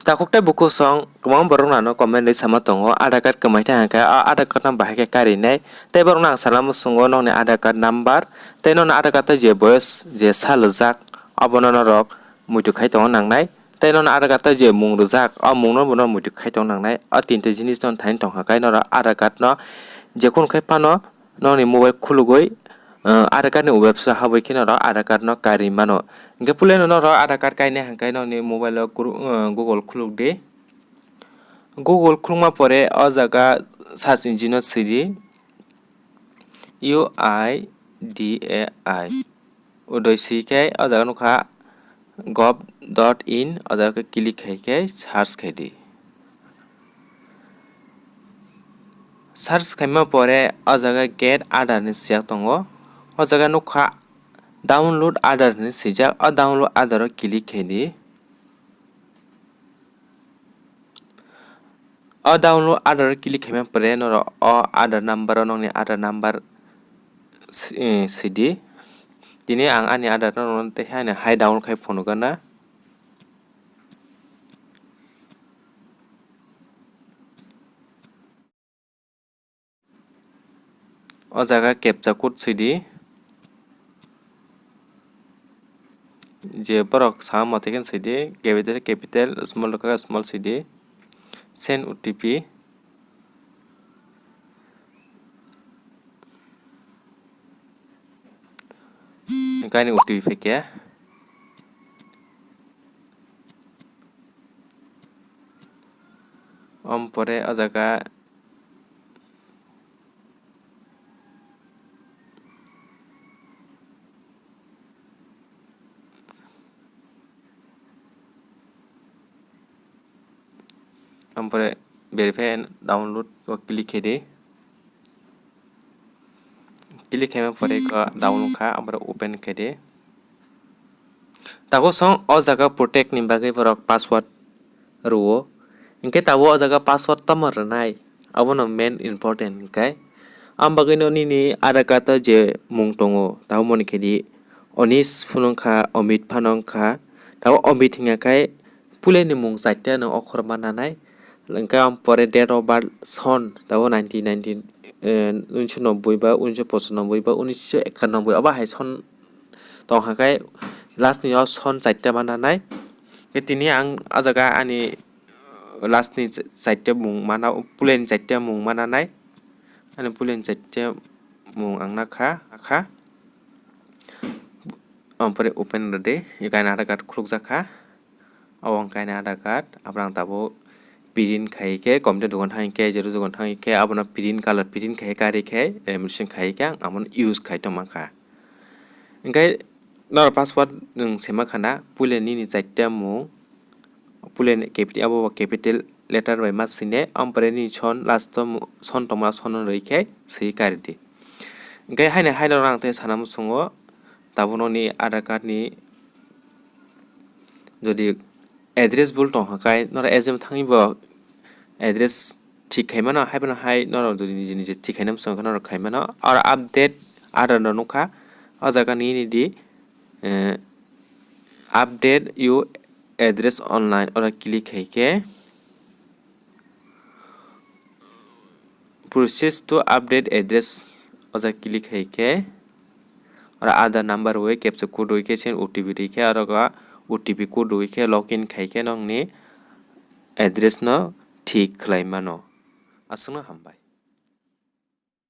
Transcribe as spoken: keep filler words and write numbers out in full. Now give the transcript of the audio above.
Takhuk tei bukhuk song kwbangma borok no ano comment ri sama tongo, Aadhaar card kwmai thai hwnkhe o Aadhaar card no bahai khe karinai. Tei borok no ang sana muchungo nokni Aadhaar card number tei nokni Aadhaar card o je boyos je sal rijak abono norok muitu khai tongna nangnai. Tei nokni Aadhaar card o je mung rijak o mung no bono muitu khai tongna nangnai. O tinta jinis no thani tongkha khe norok Aadhaar card no jekhunu khai phano nokni mobile khulugwi, uh, Aadhaar card ni website habwi khe norok Aadhaar card no karwi mano. Hwnkhe puilano norok Aadhaar card kainai hwnkhe nokni mobile o gru-, uh, Google khuluk di. Google khulukma pore o jaga search engine o sidi U I D A I. Udoi swi khe o jaga nukha gov dot in, o jaga khe click khai khe search khai di. Search khaima pore o jaga get Aadhaar hinwi swijak tongo. O jaga nukha download Aadhaar hinwi swijak, o download Aadhaar o click khai di. O download Aadhaar click khaima pore norok o Aadhaar number o nokni Aadhaar number si-, eh, sidi. Tini ang ani Aadhaar no norok tei hai download khai phunukgana. O jaga captcha code sidi. Je borok sama mothe khe sidi, capital, capital, small khe small sidi. Send O T P. Kaini O T P phaikha. Om pore o jaga Ampore verify and download o click khe di. Click khaima pore khe download kha, ampore open khe di. Tabuk song o jaga protect ni bagwi borok password rwo. Hinkhe tabuk o jaga password tamo rwnai, abono main important hinkhe. Am bagwino nini Aadhaar card o je mung tongo, tabuk moni khe di Onish phano wngkha, Amit phano wngkha. Tabuk Amit hinkhe puilani mung chaita no okhor ma nanai. Hinkhe am pore date of birth son, tabuk nineteen nineteen, eh, unisho nobboi ba unisho pochanobboi ba unisho ekanoboi, obo hai son tongkha khe last ni o son chaita ma nanai. Khe tini ang o jaga ani last ni chaita mung mana, puilani chaita mung ma nanai. Ani puilani chaita mung ang nakha, nakha. Ampore open rwdi, ikaina Aadhaar card khulukjak kha. Abo wngkha ani Aadhaar card, aphuru ang tabuk print khai khe, computer dogan thang khe, xerox dogan thang khe, abono print color print khai khe, kari khe, lamination khai khe, ang abono use khai tongma kha. Hinkhe norok password nwng sema khana, puila nini chaita mung, puila capital, abo capital letter bai ma sine, ampore nini son last o mu-, son tongma son no rwi khe swi kari di. Hinkhe haino, haino norok ang tei sana muchungo, tabuk nokni Aadhaar card ni jodi address bul tongkha khe, norok agent thangwi bo address thik khai mano, hai phano hai norok jodi niji niji thik khaina muchung khe norok khai mano. Oro update Aadhaar no nukha, o jaga nini di, eh, update your address online, oro click khai khe. Process to update address o jaga click khai khe, oro Aadhaar number rwi captcha code rwi khe, sen O T P rwi khe, oro O T P code rwi khe login khai khe nokni address no thik khlai mano. Aswkno hambai.